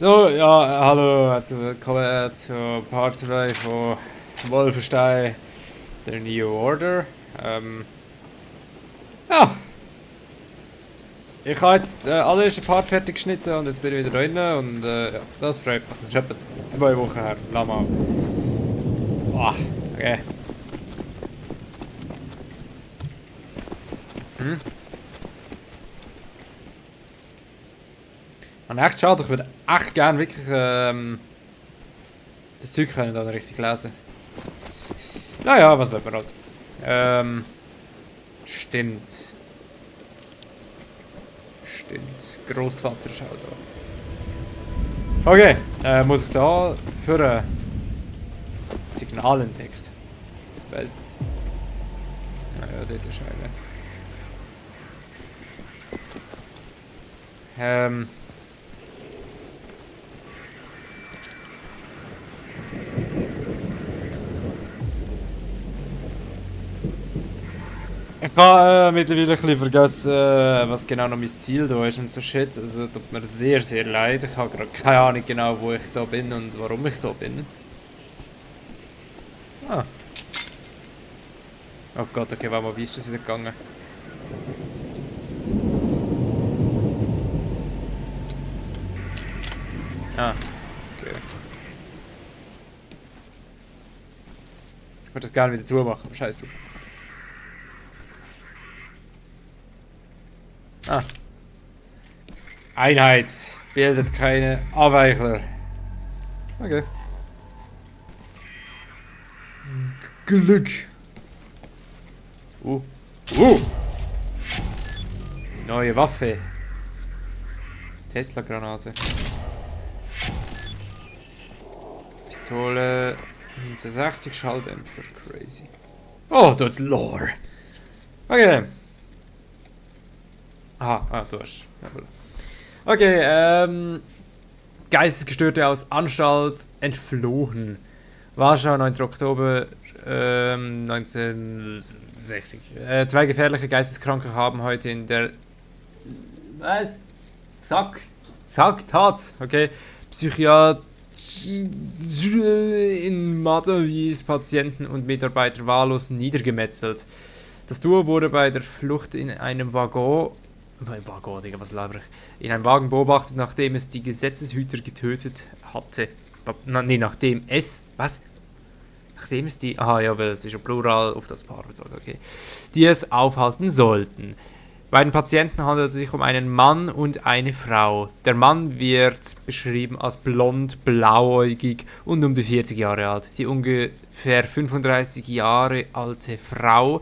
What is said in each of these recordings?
So, ja, hallo, herzlich willkommen zu Part 2 von Wolfenstein, der New Order. Ja, ich habe jetzt alle ersten Part fertig geschnitten und jetzt bin ich wieder drin und ja, das freut mich. Das ist etwa 2 Wochen her. Lass mal. Boah, okay. Hm? Und echt schade, ich würde echt gerne wirklich das Zeug können dann richtig lesen. Naja, was wird man halt. Stimmt. Stimmt. Großvater ist auch da. Okay, muss ich da für ein Signal entdeckt? Weiss. Naja, dort ist einer. Ich habe mittlerweile ein bisschen vergessen, was genau noch mein Ziel da ist und so shit. Also tut mir sehr, sehr leid. Ich habe gerade keine Ahnung genau, wo ich da bin und warum ich da bin. Ah. Oh Gott, okay, warte mal, wie ist das wieder gegangen? Ah, okay. Ich würde das gerne wieder zumachen, aber scheiß drauf. Ah. Einheit bildet keine Abweichler. Okay. Glück. Uh. Neue Waffe. Tesla-Granate. Pistole. 1960 Schalldämpfer. Crazy. Oh, das ist Lore. Okay. Aha, du hast. Jawohl. Okay, Geistesgestörte aus Anstalt entflohen. Warschau, 9. Oktober 1960. Zwei gefährliche Geisteskranke haben heute in der... Was? Tat, okay. Psychiatrie in Madowies Patienten und Mitarbeiter wahllos niedergemetzelt. Das Duo wurde bei der Flucht in einem Digga, was laber ich? In einem Wagen beobachtet, nachdem es die Gesetzeshüter getötet hatte. Nachdem es die... Aha, ja, weil es ist ja Plural auf das Paar bezogen, okay. Die es aufhalten sollten. Bei den Patienten handelt es sich um einen Mann und eine Frau. Der Mann wird beschrieben als blond, blauäugig und um die 40 Jahre alt. Die ungefähr 35 Jahre alte Frau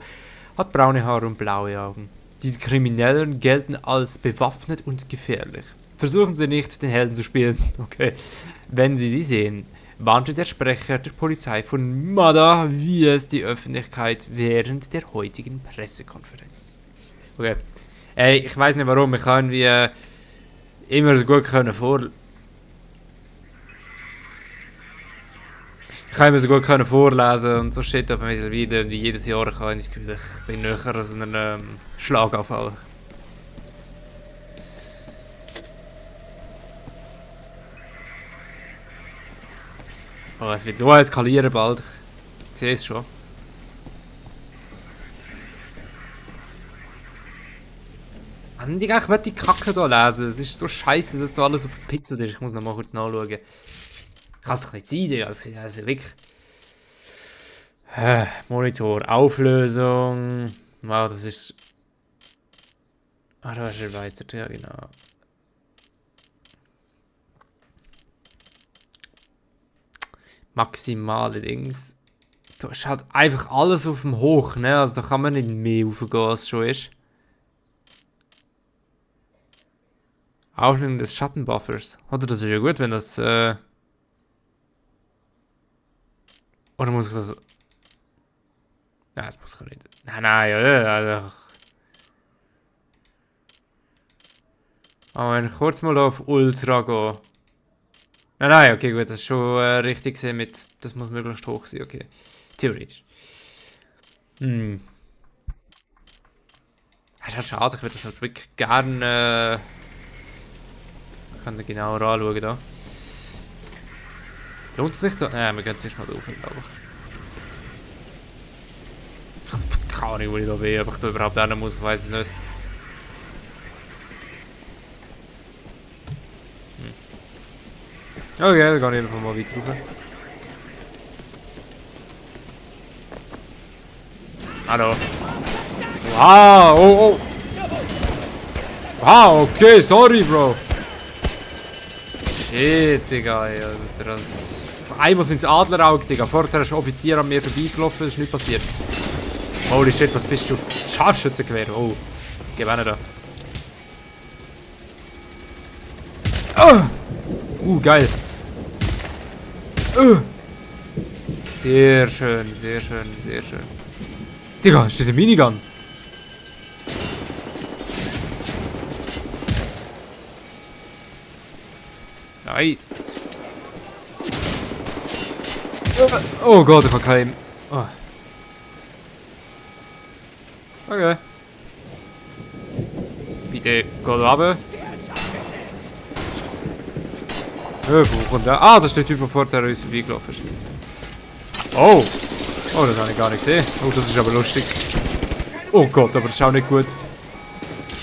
hat braune Haare und blaue Augen. Diese Kriminellen gelten als bewaffnet und gefährlich. Versuchen Sie nicht, den Helden zu spielen, okay, wenn Sie sie sehen, warnte der Sprecher der Polizei von Mada, wie es die Öffentlichkeit während der heutigen Pressekonferenz. Okay. Ey, ich weiß nicht warum, ich kann irgendwie immer so gut vorlesen und so shit, aber mittlerweile wie jedes Jahr kann ich das Gefühl, ich bin näher an so einem Schlaganfall. Oh, es wird so eskalieren bald. Ich sehe es schon. Digga, ich will die Kacke hier lesen. Es ist so scheiße, dass so alles so verpixelt ist. Ich muss noch mal kurz nachschauen. Kann es doch nicht sein, Digga. Also wirklich. Monitor, Auflösung. Wow, das ist. Ah, da ist erweitert, ja genau. Maximale Dings. Da ist halt einfach alles auf dem Hoch, ne? Also da kann man nicht mehr raufgehen, als es schon ist. Auflösung des Schattenbuffers. Oder das ist ja gut, wenn das. Oder muss ich das. Nein, das muss ich nicht. Nein, ja, also. Aber wenn ich kurz mal auf Ultra gehe. Nein, okay, gut, das ist schon richtig gesehen mit. Das muss möglichst hoch sein, okay. Theoretisch. Das ist halt schade, ich würde das halt wirklich gerne. Ich kann da genauer anschauen da. Lohnt es sich da? Nein, wir gehen zuerst mal rauf, glaube ich. Ich habe keine Ahnung, wo ich da bin, ob ich da überhaupt hin muss, weiß ich nicht. Okay, dann gehe ich einfach mal weit rauf. Hallo. Wow, oh, oh. Wow, okay, sorry, Bro. Shit, Digga, Alter, das... Auf einmal sind es Adlerauge, Digga. Vorher ist ein Offizier an mir vorbeigelaufen, das ist nicht passiert. Holy shit, was bist du? Scharfschützengewehr, oh. Geh weiter da. Geil. Sehr schön, sehr schön, sehr schön. Digga, steht der Minigun. Nice. Oh Gott, ich hab keinen. Oh. Okay. Bitte, geh da runter. Wo kommt der? Ah, das ist der Typ, der vorher an uns vorbeigelaufen ist. Oh! Oh, das habe ich gar nicht gesehen. Oh, das ist aber lustig. Oh Gott, aber das ist auch nicht gut.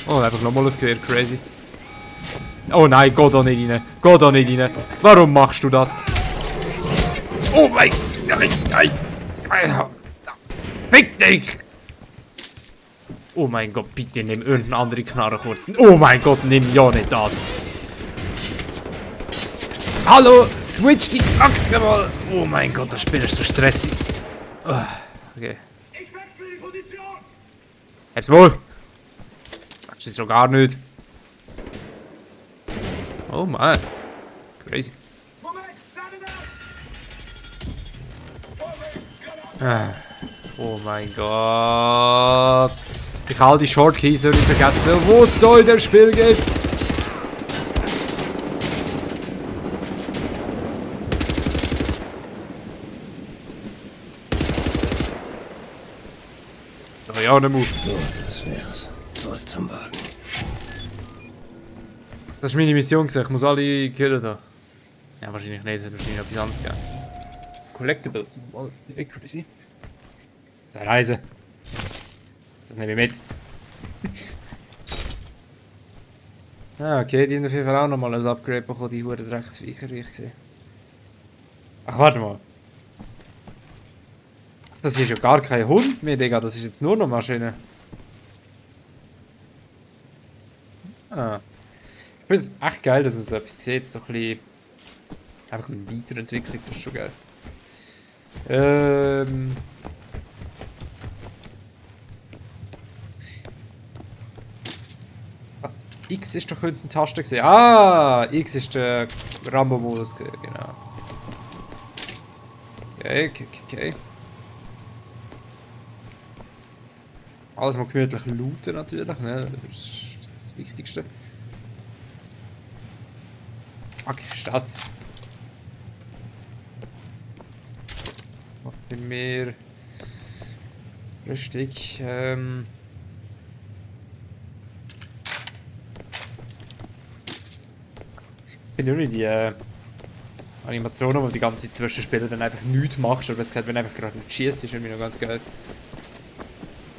Oh, einfach nochmal ein Gewehr, crazy. Oh nein, geh da nicht rein. Geh da nicht rein. Warum machst du das? Oh mein Gott, nein, nein. Fick dich! Oh mein Gott, bitte nimm irgendeine andere Knarre kurz. Oh mein Gott, nimm ja nicht das. Hallo, switch die Akte mal. Oh mein Gott, das Spiel ist so stressig. Oh, okay. Ich wechsle die Position! Hab's wohl. Das ist so gar nicht. Oh Mann. Crazy. Moment, lade nach! Oh mein Gott. Ich habe all die Shortkeys nicht vergessen, wo es da in dem Spiel geht. Da ja nicht mehr. So, das wär's. Zurück zum Wagen. Das ist meine Mission gewesen. Ich muss alle killen da. Ja, wahrscheinlich nicht. Es wird wahrscheinlich noch etwas anderes geben. Collectibles. Wow, crazy. Der Reise. Das nehme ich mit. Ah, okay, die haben auf jeden Fall auch nochmal ein Upgrade bekommen, die Huren Drecksviecher, wie ich sehe. Ach, warte mal. Das ist ja gar kein Hund mehr, Digga, das ist jetzt nur noch Maschine. Ah. Ich finde es echt geil, dass man so etwas sieht, so ein bisschen... Einfach eine Weiterentwicklung, das ist schon geil. X ist doch eine Taste gesehen. Ah, X ist der Rambo-Modus gesehen, genau. Okay, okay, okay. Alles mal gemütlich looten natürlich, ne? Das ist das Wichtigste. Fuck, ist das? Macht mehr Rüstig. Ich finde nicht die Animationen, wo du die ganze Zeit zwischen Spielen dann einfach nichts machst, aber es geht, wenn du einfach gerade nicht schießt, ist irgendwie noch ganz geil.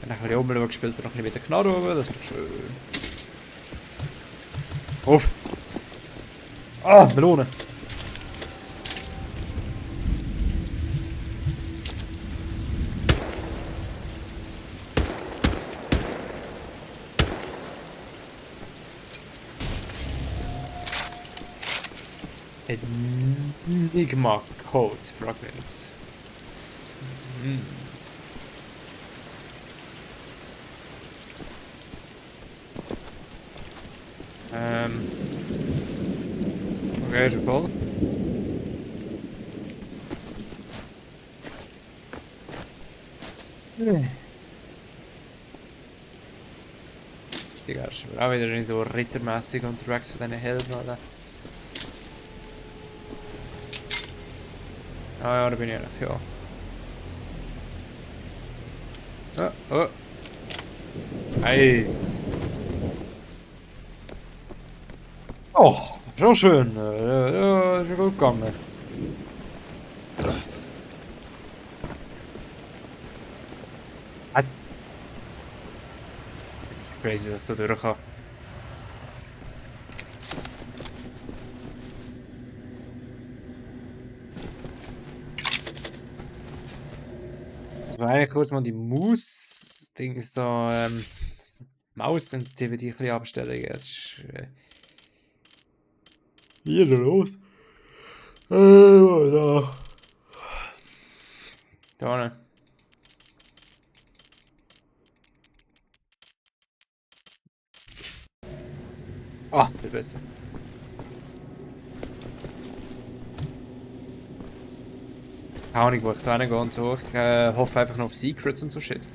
Wenn ich ein bisschen Umlauf gespielt habe, noch ein bisschen mit der Knarre oben, das ist schön. Auf! Ah, Melone! Enigma Code Fragments. Okay, is er voll? Digga, ist auch wieder nicht so rittermäßig unterwegs von diesen Helden, oder? Ah ja, da bin ich eigentlich, ja. Oh, oh. Nice. Oh, schon schön. Ja, ist ja gut gegangen. Was? Crazy, dass ich da durch kann. Ich will eigentlich kurz mal die Maus-Dings da, das Maus-Sensitivity ein bisschen abstellen. Es ist, hier los. Da. Da ne. Ah, viel besser. Keine Ahnung, wo ich da hingehe und so. Ich hoffe einfach noch auf Secrets und so Shit.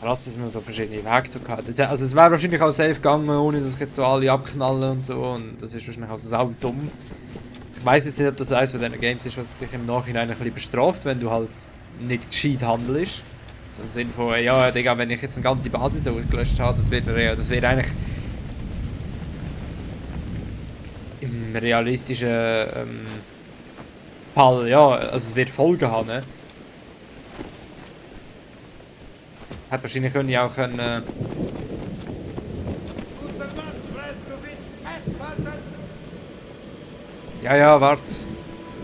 Krass, dass man so verschiedene Wege hat. Also es wäre wahrscheinlich auch safe gegangen, ohne dass ich jetzt da alle abknalle und so. Und das ist wahrscheinlich auch sau dumm. Ich weiß jetzt nicht, ob das eines von diesen Games ist, was dich im Nachhinein ein bisschen bestraft, wenn du halt nicht gescheit handelst. So im Sinne von, ja, Digga, wenn ich jetzt eine ganze Basis da ausgelöscht habe, das wird eigentlich im realistischen Fall, ja, also es wird Folgen haben, ne? Hat wahrscheinlich können ja auch Guten Mann, Breskovic, festhalten! ja, warte.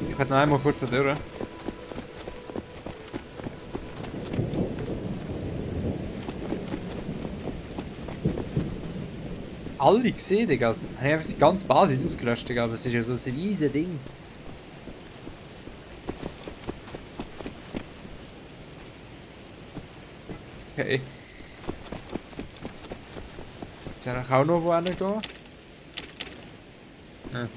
Ich werde noch einmal kurz da durch. Alle gesehen, Digga. Ich habe einfach die ganze Basis ausgelöscht, Digga. Aber es ist ja so ein riesiges Ding. Okay. Jetzt habe ich auch noch wo hingehen. Ja.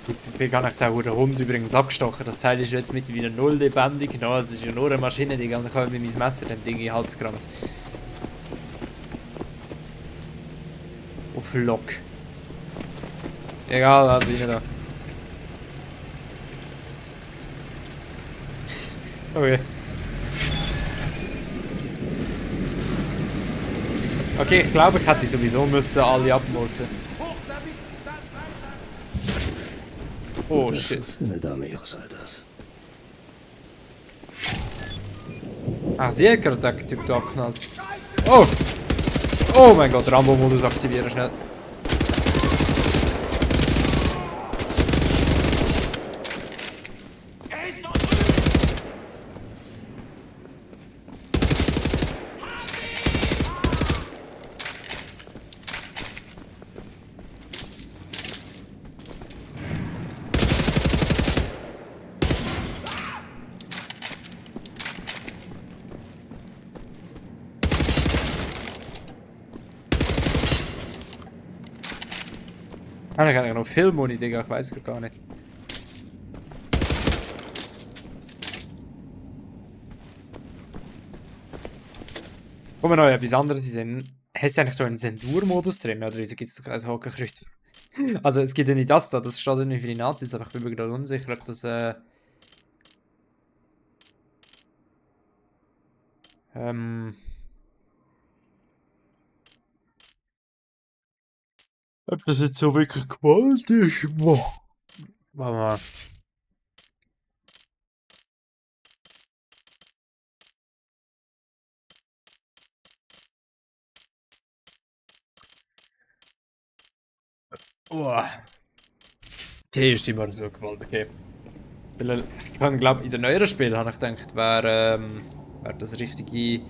Jetzt bin ich auch der Hund übrigens abgestochen. Das Teil ist jetzt mittlerweile null lebendig. No, es ist ja nur eine Maschine, die kann ich mit meinem Messer dem Ding in den Hals gerammt. Auf Lock. Egal, also rein da. Okay. Okay, ich glaube, ich hätte sowieso müssen alle abmurksen. Hoch damit, dann weiter! Oh Guter shit. Schuss für eine Dame ihres Alters. Ach, sie hat gerade den Typ da abgeknallt. Oh! Oh mein Gott, Rambo-Modus aktivieren, schnell. Er ist noch drüben! Ich habe noch viel Muni, Digga, ich weiß gar nicht. Kommen wir noch etwas anderes in den Sinn. Hat es eigentlich so einen Zensurmodus drin, oder wieso gibt es doch kein Hakenkreuz? Also es gibt ja nicht das da, das steht irgendwie für die Nazis, aber ich bin mir gerade unsicher, ob das ob das jetzt so wirklich gewollt ist? Boah. Warte mal. Boah. Okay, ist immer so gewollt, okay. Weil ich kann, glaube in den neueren Spielen habe ich gedacht, wäre das richtige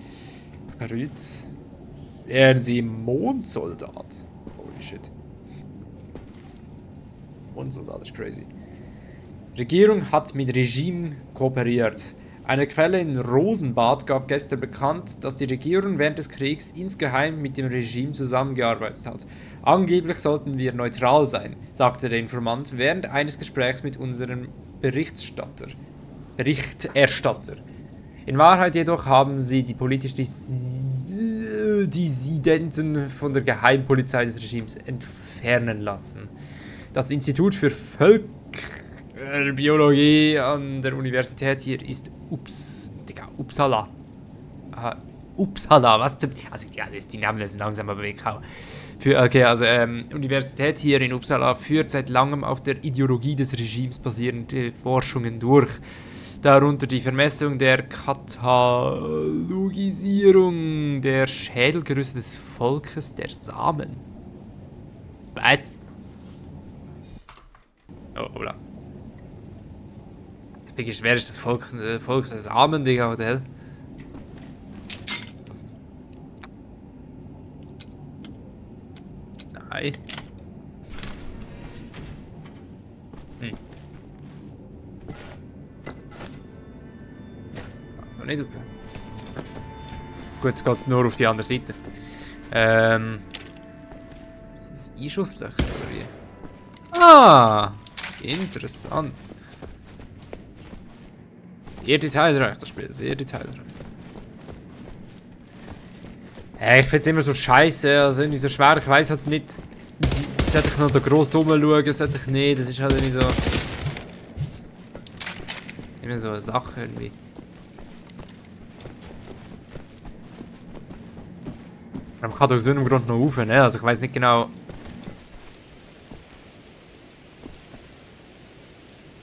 Kreuz. Wären sie Mondsoldat. Holy shit. Mondsoldat ist crazy. Regierung hat mit Regime kooperiert. Eine Quelle in Rosenbad gab gestern bekannt, dass die Regierung während des Kriegs insgeheim mit dem Regime zusammengearbeitet hat. Angeblich sollten wir neutral sein, sagte der Informant während eines Gesprächs mit unserem Berichterstatter. In Wahrheit jedoch haben sie die politisch Dissidenten von der Geheimpolizei des Regimes entfernen lassen. Das Institut für Völkerbiologie an der Universität hier ist Uppsala. Uppsala, was zum... Also, ja, die Namen sind langsam aber weg. Universität hier in Uppsala führt seit langem auf der Ideologie des Regimes basierende Forschungen durch. Darunter die Vermessung der Katalogisierung der Schädelgerüste des Volkes der Samen. Was? Oh, hola. Jetzt bin ich schwer, ist das Volk der Samen, Digga, oder hell? Nein. Nicht okay. Gut, es geht nur auf die andere Seite. Ist das Einschusslöcher oder wie? Ah! Interessant. Sehr detailreich, das Spiel. Sehr detailreich. Ich finde es immer so scheiße, also irgendwie so schwer. Ich weiß halt nicht. Sollte ich noch da gross rumschauen, sollte ich nicht. Das ist halt irgendwie so. Immer so eine Sache irgendwie. Man kann aus irgendeinem Grund noch rauf, ne? Also ich weiß nicht genau.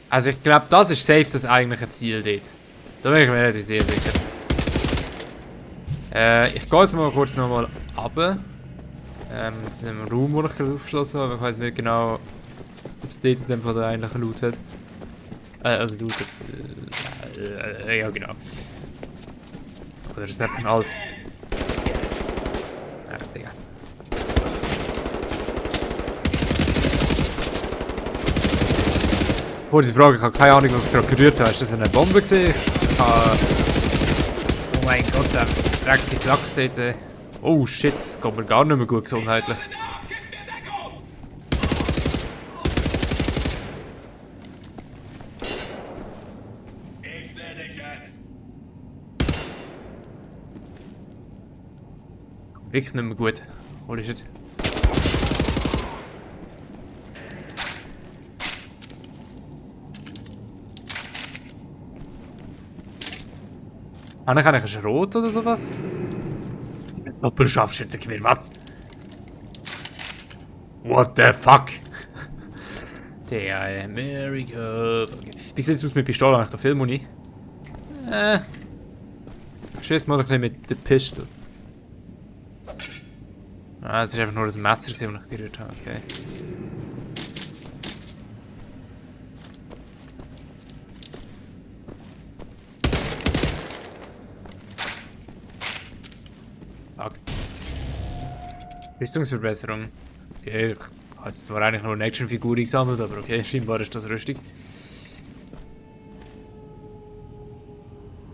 Also ich glaube, das ist safe das eigentliche Ziel dort. Da bin ich mir relativ sehr sicher. Ich gehe jetzt mal kurz nochmal runter. Jetzt in einem Raum, wo ich gerade aufgeschlossen habe. Ich weiß nicht genau, ob es dort in dem Fall der eigentliche Loot hat. Also Loot, ja genau. Oder ist es einfach ein alt? Ja, Digga. Oh, diese Frage, ich habe keine Ahnung, was ich gerade gerührt habe. Ist das eine Bombe gewesen? Oh mein Gott, der dreckige Sack dort. Oh shit, das geht mir gar nicht mehr gut gesundheitlich. Ich seh dich jetzt! Wirklich nicht mehr gut. Holy shit. Habe ich eigentlich einen Schrot oder sowas? Doppelscharfschützengewehr, was? What the fuck? Der America. Okay. Wie sieht es aus mit Pistole? Habe ich da viel Muni? Schieß mal ein bisschen mit der Pistole. Ah, es ist einfach nur das Messer, das ich gerührt habe. Okay. Fuck. Rüstungsverbesserung. Okay, ich habe jetzt zwar eigentlich nur eine Actionfigur gesammelt, aber okay, scheinbar ist das rüstig.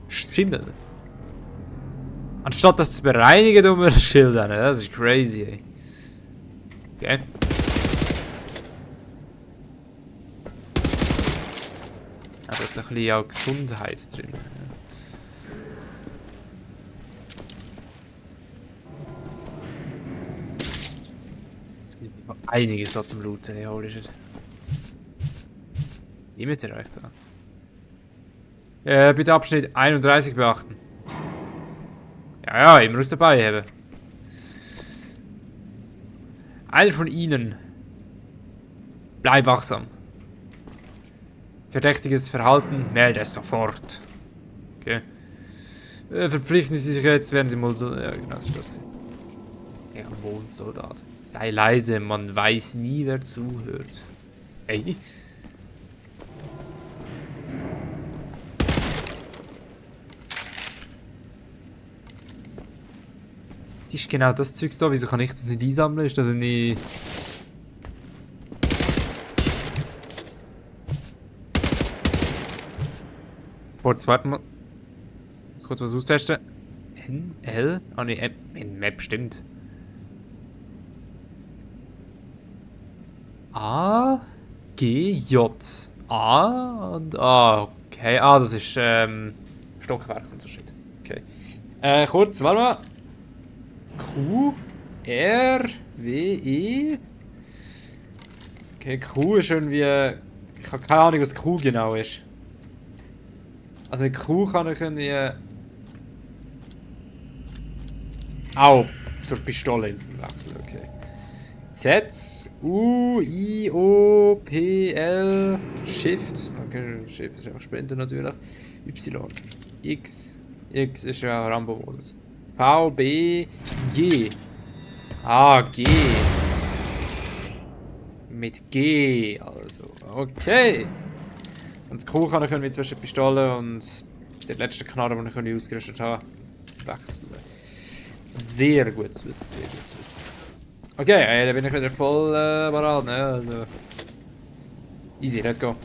Schimmel. Anstatt das zu bereinigen, tun wir ein Schild an. Das ist crazy, ey. Okay. Aber jetzt ein bisschen auch Gesundheit drin. Es gibt einiges da zum Looten, ey, holy shit. Wie mit ihr euch da? Bitte Abschnitt 31 beachten. Ja, immer was dabei haben. Einer von ihnen. Bleib wachsam. Verdächtiges Verhalten, melde es sofort. Okay. Verpflichten Sie sich jetzt, werden Sie mal so. Ja, genau, das ist das. Ja, Mondsoldat. Sei leise, man weiß nie, wer zuhört. Ey. Ist genau das Zeug da, wieso kann ich das nicht einsammeln? Ist das nicht... Kurz, warte mal. Jetzt kurz was austesten. L? Ah ne, in Map stimmt. A, G, J. A und A. Okay, das ist Stockwerk und so shit. Okay. Kurz, warte mal. Q, R, W, E. Okay, Q ist irgendwie... Ich habe keine Ahnung, was Q genau ist. Also mit Q kann ich irgendwie... Au! Zur Pistole instant wechseln, okay. Z, U, I, O, P, L, Shift. Okay, Shift ist auch Sprinter natürlich. Y, X. X ist ja Rambo-Modus. V, B, G. Ah, G. Mit G, also. Okay. Und das Q kann ich irgendwie zwischen Pistole und der letzten Knarre, die ich ausgerüstet habe, wechseln. Sehr gut zu wissen, sehr gut zu wissen. Okay, da bin ich wieder voll parat, ne? Also. Easy, let's go.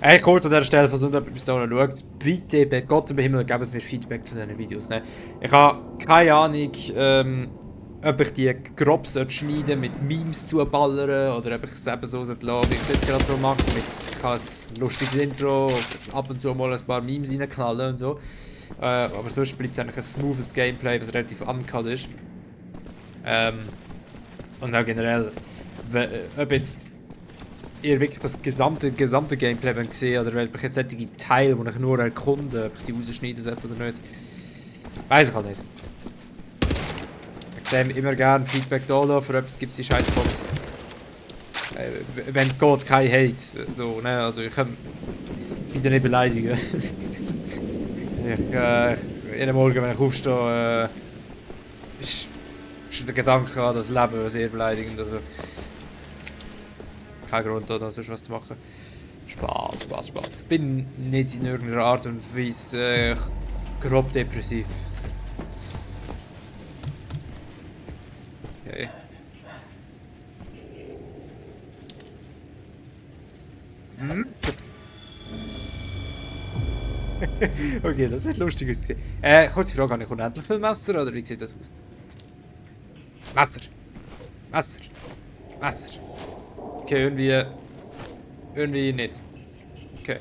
Eigentlich kurz an dieser Stelle, falls jemand bis dahin schaut, bitte, bei Gott im Himmel, gebt mir Feedback zu diesen Videos. Ne? Ich habe keine Ahnung, ob ich die grob schneiden mit Memes zuballern oder ob ich es eben so lassen, wie ich es jetzt gerade so mache. Ich habe ein lustiges Intro, ab und zu mal ein paar Memes reinknallen und so. Aber sonst bleibt es eigentlich ein smoothes Gameplay, was relativ uncut ist. Und auch generell, ob jetzt ihr wirklich das gesamte Gameplay gesehen oder ob ich jetzt solche Teile, die ich nur erkunde, ob ich die rausschneiden sollte oder nicht, weiß ich halt nicht. Ich nehme immer gerne Feedback da lassen, für etwas gibt es die scheiß Box. Wenn es geht, kein Hate. So, ne? Also ich kann bitte nicht beleidigen. Jeden Morgen, wenn ich aufstehe, ist der Gedanke an das Leben sehr beleidigend. Also, kein Grund, da sonst was zu machen. Spaß. Ich bin nicht in irgendeiner Art und Weise grob depressiv. Okay. Okay, das ist lustig ausgesehen. Kurze Frage, habe ich unendlich viel Messer oder wie sieht das aus? Messer. Okay, irgendwie nicht. Okay.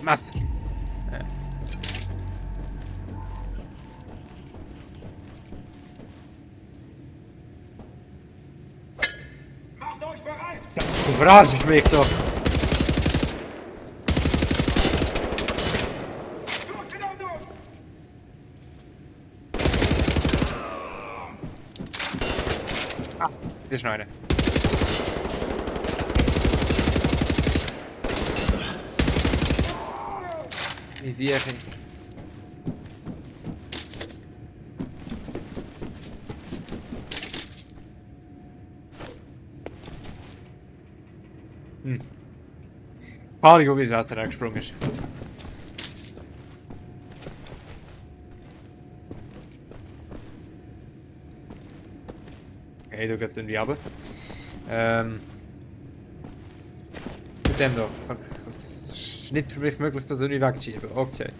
Messer. Macht euch bereit! Du verarschst mich doch. Hier ist noch eine. Wie sehe ich ihn? Keine Ahnung, wie es Wasser reingesprungen ist. Okay, du gehst irgendwie runter. Mit dem da. Das ist nicht für mich möglich, das irgendwie wegzuschieben. Okay.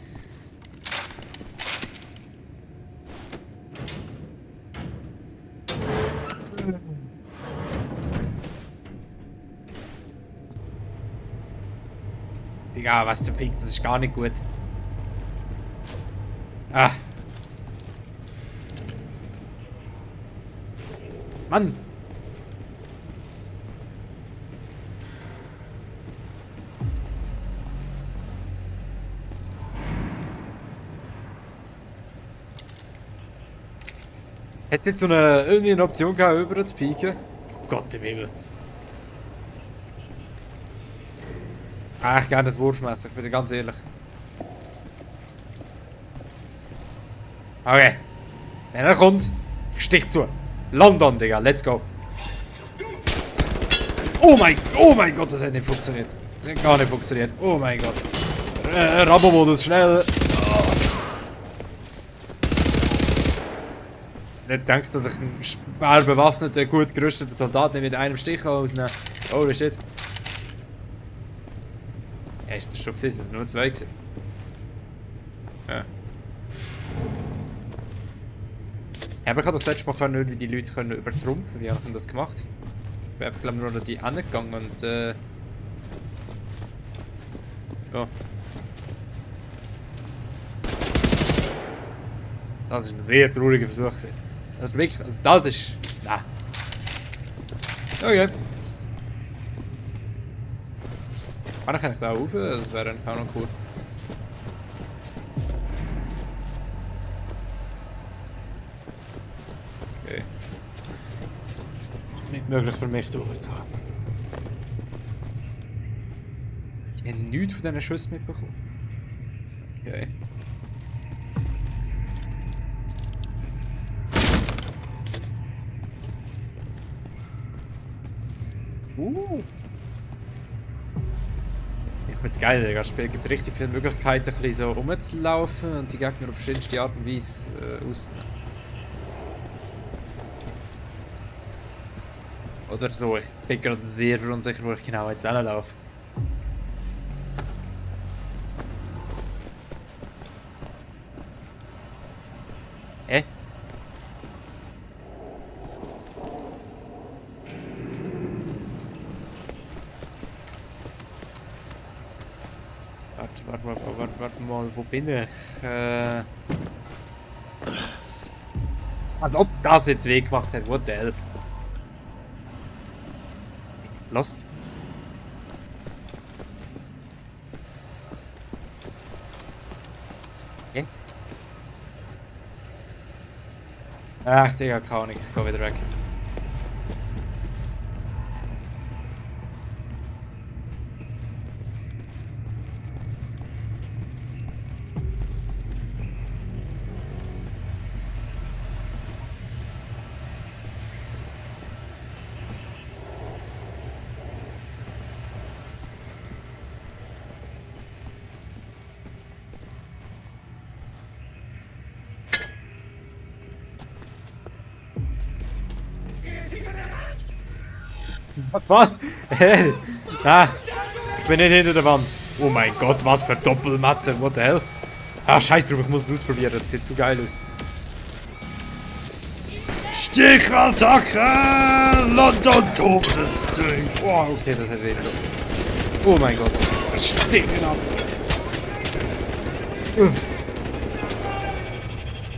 Digga, was zum Fick, das ist gar nicht gut. Ah. Mann! Hätte es jetzt so irgendwie eine Option gehabt, über zu pieken? Oh Gott im Himmel. Ich gerne das Wurfmesser, ich bin dir ganz ehrlich. Okay. Wenn er kommt, ich stich zu. London, Digga, let's go. Oh mein Gott, das hat nicht funktioniert. Das hat gar nicht funktioniert. Oh mein Gott. Rambo-Modus, schnell. Nicht denkt, dass ich einen schwer bewaffneten, gut gerüsteten Soldaten mit einem Stich ausnehme. Holy shit. Ja, ist das schon gesehen? Sind nur zwei gewesen. Ja. Aber ich habe doch das letzte Mal nicht, wie die Leute können übertrumpfen. Wie habe ich das gemacht? Ich bin glaube nur noch die angegangen und Ja. Das ist ein sehr trauriger Versuch gewesen. Also wirklich, also das ist... Nein. Okay. Kann ich eigentlich da rauf? Das wäre auch noch cool. Okay. Ist nicht möglich für mich, da rauf zu haben. Ich habe nichts von diesen Schüssen mitbekommen. Okay. Ich find's geil, Digga. Das Spiel gibt richtig viele Möglichkeiten, ein bisschen so rumzulaufen und die Gegner auf verschiedenste Art und Weise auszunehmen. Oder so, ich bin gerade sehr unsicher, wo ich genau jetzt hinlaufe. Hä? Warte mal, wo bin ich? Als ob das jetzt weh gemacht hat, what the hell? Lost? Okay. Ach, Digga, keine Ahnung, ich geh wieder weg. Was? Hey! Ah, ich bin nicht hinter der Wand. Oh mein Gott, was für Doppelmasse, what the hell? Ah, scheiß drauf, ich muss es ausprobieren, das sieht zu geil aus. Stichattacke! London Todesding! Oh, okay, das hat weniger. Oh mein Gott, das Stichen ab!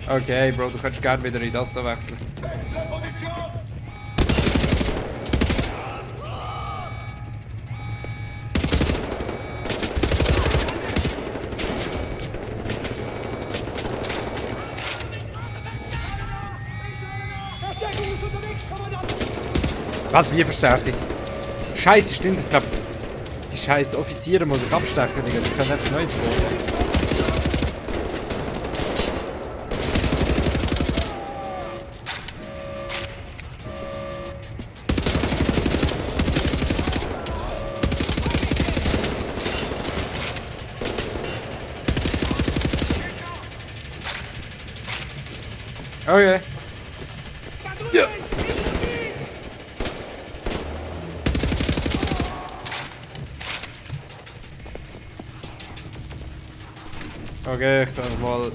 Okay, Bro, du kannst gerne wieder in das da wechseln. Was? Wie Verstärkung? Scheiße, stimmt. Ich glaube, die scheiß Offiziere muss ich abstechen, Digga. Die können einfach Neues bauen. Okay. Ja. Okay, ich kann mal.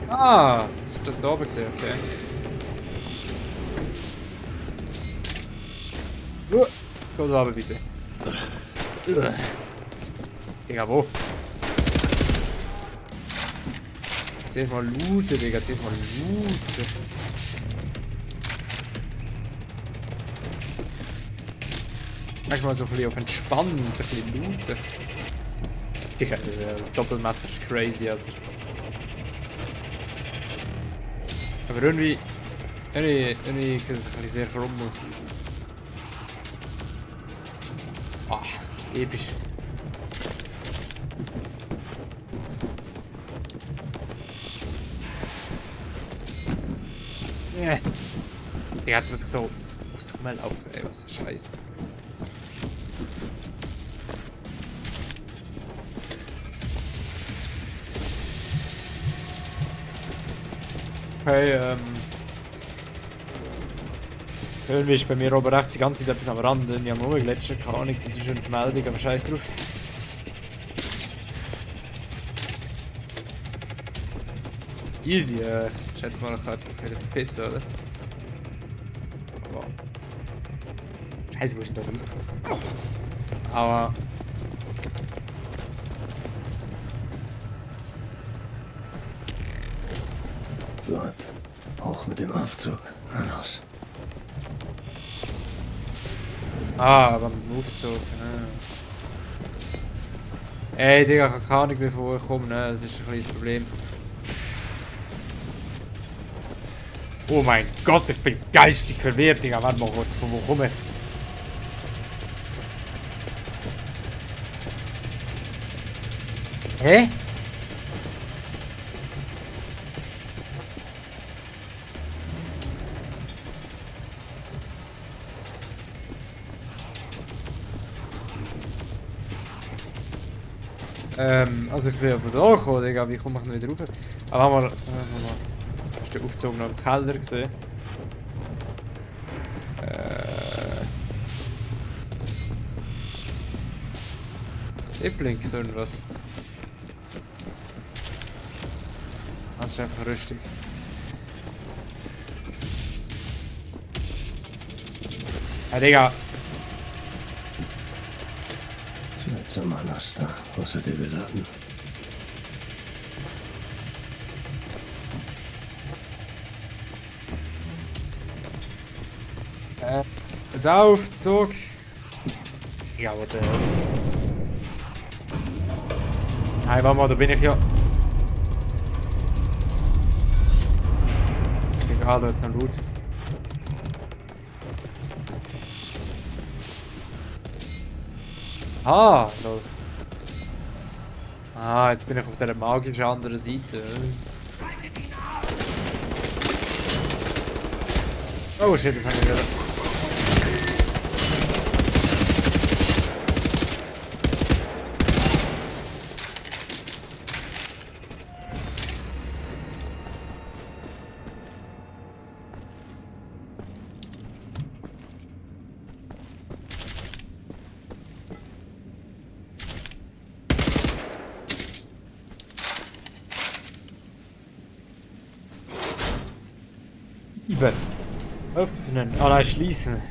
Ah, das ist das da oben gesehen, okay. Go da bitte. Digga, wo? Jetzt mal looten, Digga, jetzt mal looten. Manchmal so ein bisschen auf entspannen, ein bisschen looten. Digga, das Doppelmesser ist crazy, Alter. Aber irgendwie sieht es ein bisschen sehr krumm aus. Ah, episch. Yeah. Digga, jetzt muss ich da aufs Himmel laufen, ey, was ein Scheiß. Okay, irgendwie ist bei mir oben rechts die ganze Zeit etwas am Rand, ich habe rumgegletscht, keine Ahnung, das ist eine Meldung, aber scheiß drauf. Easy, ich schätze mal, ich kann jetzt wieder verpissen, oder? Wow. Scheiße, wo ist denn da rausgekommen? Aber... Gut. Hoch mit dem Aufzug. Na los. Aber im Aufzug, Ey, Digga, ich habe keine Ahnung, wie vor ich komme, ne? Das ist ein kleines Problem. Oh mein Gott, ich bin geistig verwirrt, Digga. Warte mal kurz, von wo komme ich? Hä? Also ich bin aber da gekommen, Digga, wie komme ich noch wieder rauf? Aber mal, hast du den Aufzug noch im Keller gesehen? Der blinkt irgendwas. Das ist einfach rüstig. Ja, Digga. Seltsamer Laster. Was hat er geladen? Der Aufzug. Ja, was der. Hey, warte mal, da bin ich ja. Egal, da ist ein Loot. Ah, lol. Ah, jetzt bin ich auf der magischen anderen Seite. Oh shit, das haben wir wieder. Öffnen. Oh nein, schließen.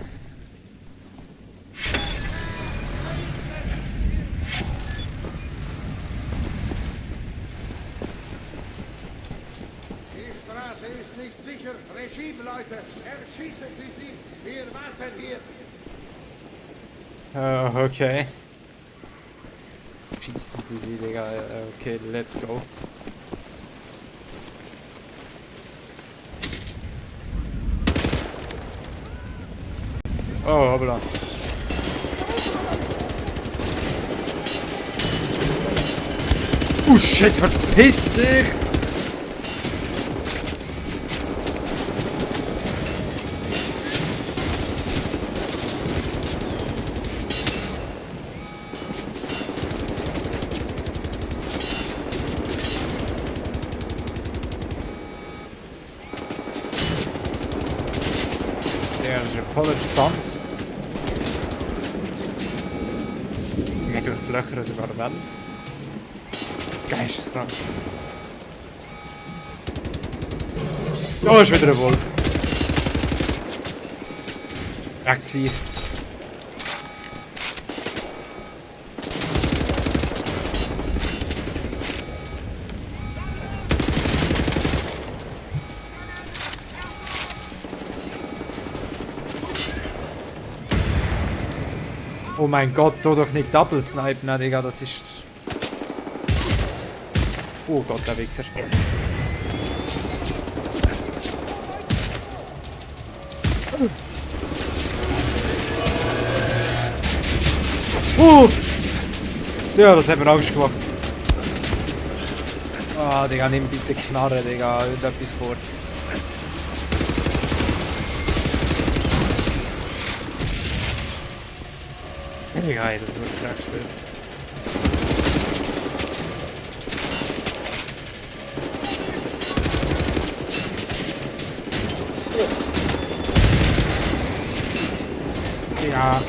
Die Straße ist nicht sicher. Regime, Leute. Erschießen Sie sie. Wir warten hier. Okay. Schießen Sie sie, Digga. Okay, let's go. Oh, hoppla. Oh shit, verpiss dich! Der ist ja voll entspannt. Geht durch die Löcher sogar die Wand. Geisteskrank. Oh, ist wieder ein Wolf. Drecksvieh. Oh mein Gott, tu doch nicht Double Snipen, ne, Digga, das ist... Oh Gott, der Wichser. Ja, das hat mir Angst gemacht. Ah, Digga, nimm bitte Knarre, Digga, irgendetwas kurz. Geil, das wird stark gespielt. Ja.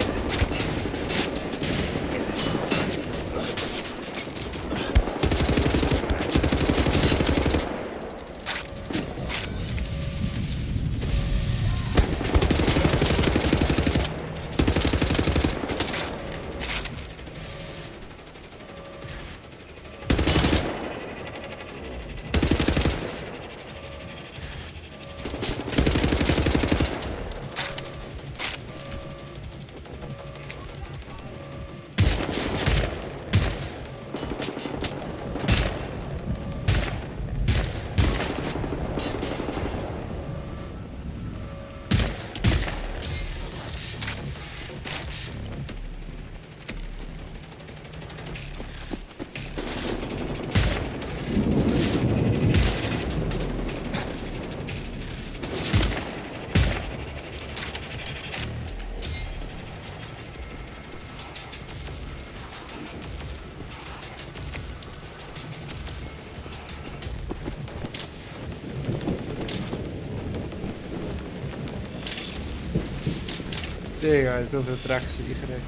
Digga, so viel Drecksviecher. Ey.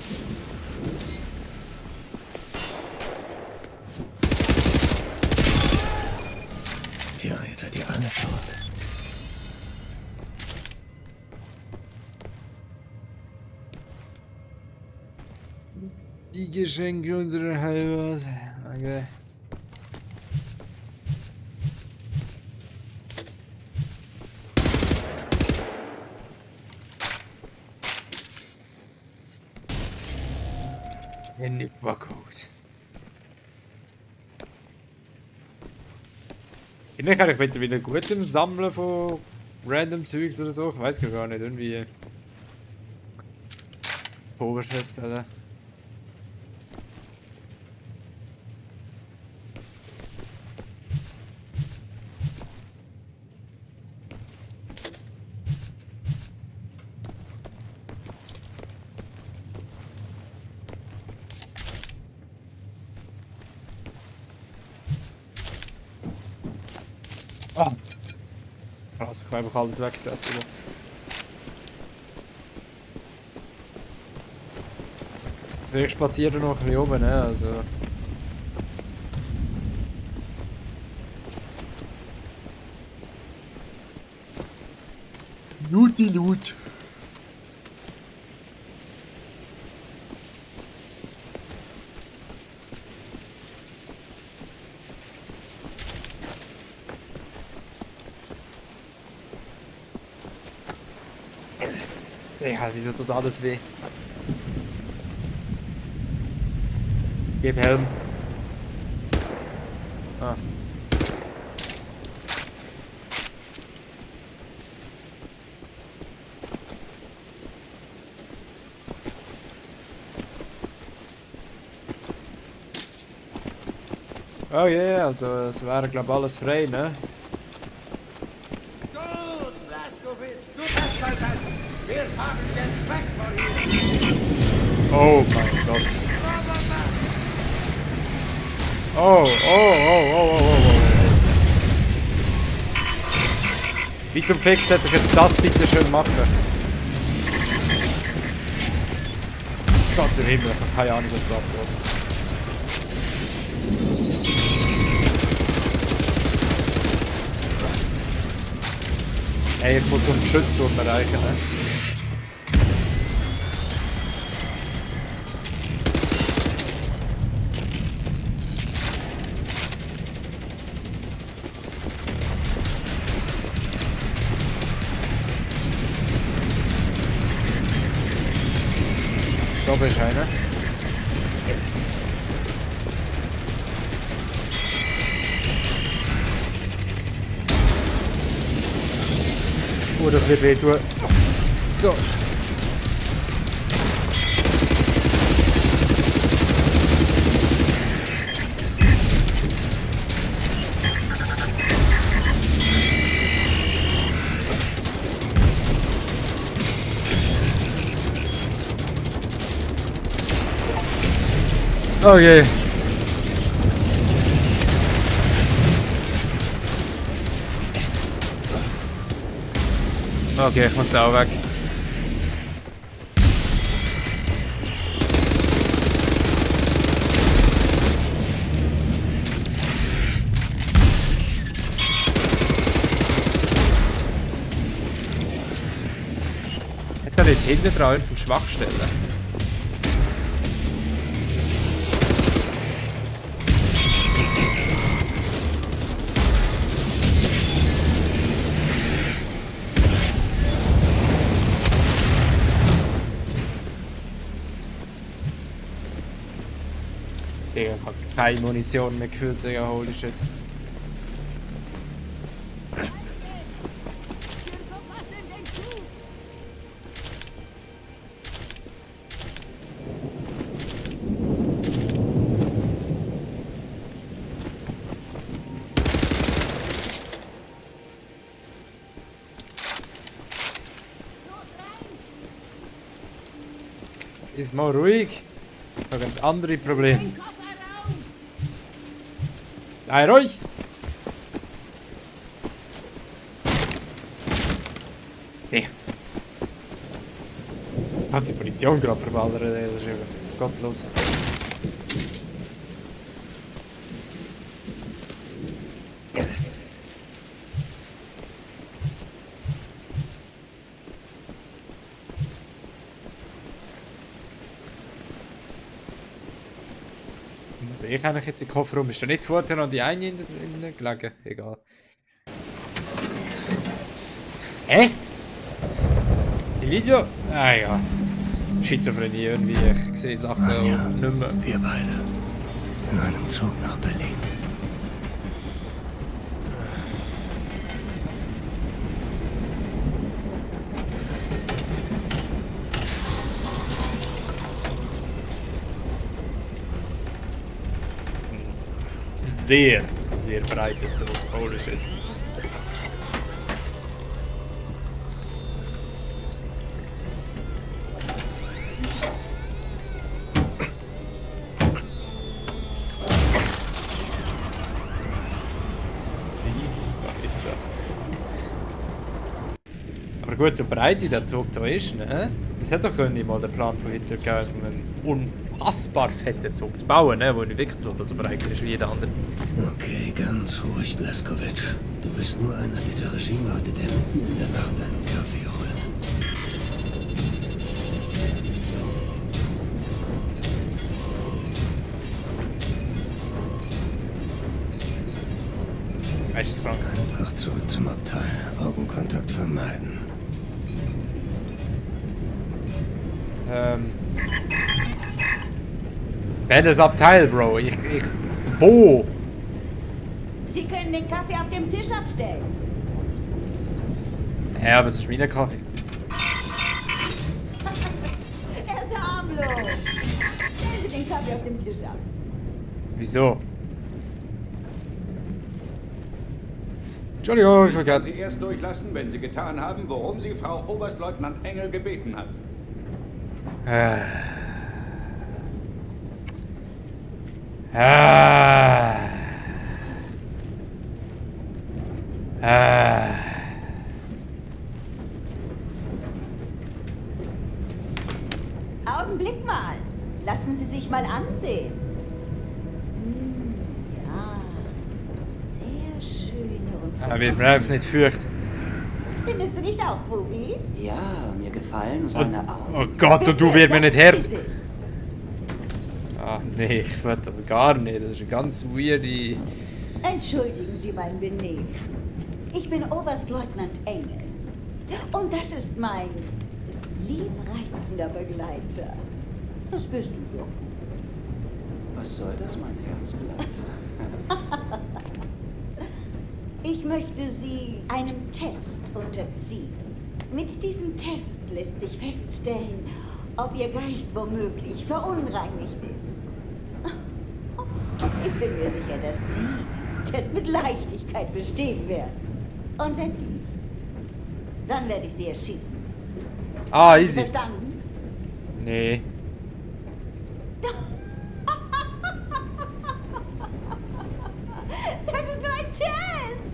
Tja, jetzt seid ihr alle tot. Die Geschenke unserer Heimat. Okay. Handy war gut. Ich kann ich wieder gut im Sammeln von random Zeugs oder so. Ich weiß gar nicht, irgendwie. Oktoberfest, Alter. Ah! Krass, ich kann einfach alles wegfressen. Ich spaziere noch ein bisschen oben, ne? Also. Luti Loot. Ja, wieso tut alles weh? Gib Helm. Ah. Oh yeah, also es wäre glaube alles frei, ne? Gut, Blaskowitz, du Festhalter! Wir fahren jetzt weg von hier! Oh mein Gott. Oh. Wie zum Fix hätte ich jetzt das bitte schön machen? Gott im Himmel, ich habe keine Ahnung, was da abgeht. Ey, ich muss so einen Geschützturm erreichen, ne? Da bist einer. Oh, das wird wehtun. So. Okay. Okay, ich muss da auch weg. Hat er jetzt hinten dran irgendeine Schwachstelle? Digga, ich hab keine Munition mehr gefühlt, Digga, holy shit. Ist mal ruhig. Ich habe ganz andere Probleme. Nein, ruhig! Nee. Kannst die Munition gerade verballern, das ist ja gottlos. Sehe ich eigentlich jetzt den Kofferraum? Ist da nicht vorher noch die eine in der gelegen? Egal. Hä? Die Video? Ah ja. Schizophrenie irgendwie. Ich sehe Sachen Anja, nicht mehr. wir beide. In einem Zug nach Berlin. Sehr, sehr breite Zug. Holy shit. Aber gut, so breit wie der Zug da ist, ne? Es hätte doch können mal der Plan von Hitler gewesen, einen unfassbar fetten Zug zu bauen, ne? Wo nicht wirklich so breit ist wie jeder andere. Okay, ganz ruhig, Blaskowitsch. Du bist nur einer dieser Regimeleute, der mitten in der Nacht einen Kaffee holt. Geisteskrank. Einfach zurück zum Abteil. Augenkontakt vermeiden. Welches Abteil, Bro? Wo? Sie können den Kaffee auf dem Tisch abstellen. Ja, aber es ist mein Kaffee. Er ist harmlos. Stellen Sie den Kaffee auf dem Tisch ab. Wieso? Entschuldigung, ich Kann vergesse. Sie erst durchlassen, wenn Sie getan haben, worum Sie Frau Oberstleutnant Engel gebeten hat. Augenblick mal. Lassen Sie sich mal ansehen. Ja, sehr schöne und... Er wird mir einfach nicht fürcht. Findest du nicht auch, Bubi? Ja, mir gefallen seine Augen. Oh Gott, und du wirst mir nicht Setzen Herz. Sie sich. Ah, nee, ich will das gar nicht. Das ist eine ganz weirde. Entschuldigen Sie mein Benehmen. Ich bin Oberstleutnant Engel. Und das ist mein liebreizender Begleiter. Das bist du doch. Was soll das, mein Herzblatt? Ich möchte Sie einem Test unterziehen. Mit diesem Test lässt sich feststellen, ob Ihr Geist womöglich verunreinigt ist. Ich bin mir sicher, dass Sie diesen Test mit Leichtigkeit bestehen werden. Und wenn nicht, dann werde ich Sie erschießen. Ah, easy. Verstanden? Nee. Das ist nur ein Test!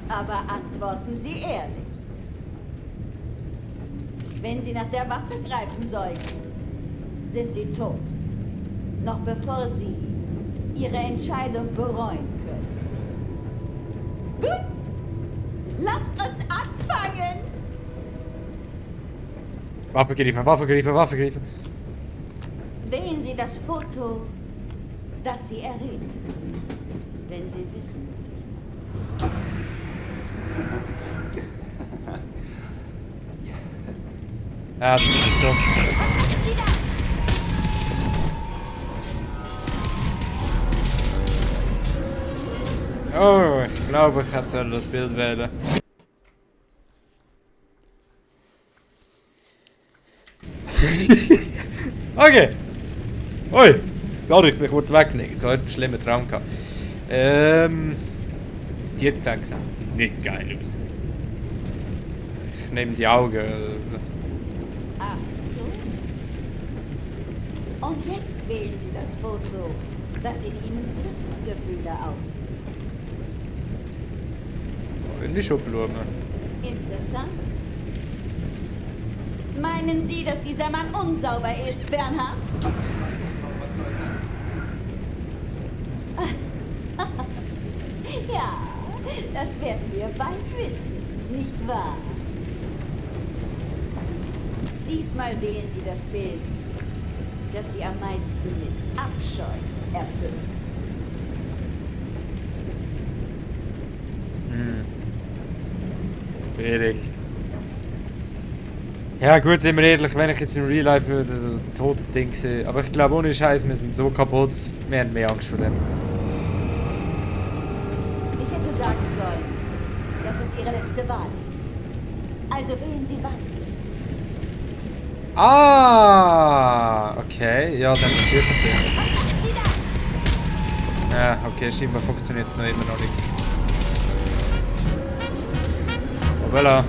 Aber antworten Sie ehrlich. Wenn Sie nach der Waffe greifen sollten, sind Sie tot. Noch bevor Sie Ihre Entscheidung bereuen können. Gut, lasst uns anfangen! Waffe greifen, Waffe greifen, Waffe greifen. Wählen Sie das Foto, das Sie erregt. Wenn Sie wissen, was ich Ja, das ist dumm. Oh, ich glaube, ich hätte das Bild wählen. Okay. Ui. Sorry, ich bin kurz weggenickt. Ich habe einen schlimmen Traum gehabt. Die hat gesagt, nicht geil aus. Ich nehme die Augen. Ach so. Und jetzt wählen Sie das Foto, das in Ihnen Glücksgefühle auslöst. In die Schublone. Interessant. Meinen Sie, dass dieser Mann unsauber ist, Bernhard? Ja, das werden wir bald wissen, nicht wahr? Diesmal wählen Sie das Bild, das Sie am meisten mit Abscheu erfüllt. Schwierig. Ja gut, sind wir ehrlich, wenn ich jetzt im Real Life würde, so tote Ding sehe. Aber ich glaube, ohne Scheiß, wir sind so kaputt, wir haben mehr Angst vor dem. Ich hätte sagen sollen, dass es Ihre letzte Wahl ist. Also wählen Sie weise. Ah, okay, ja, dann ist es okay. Ja, okay, scheinbar funktioniert es noch immer noch nicht. Oh, voilà.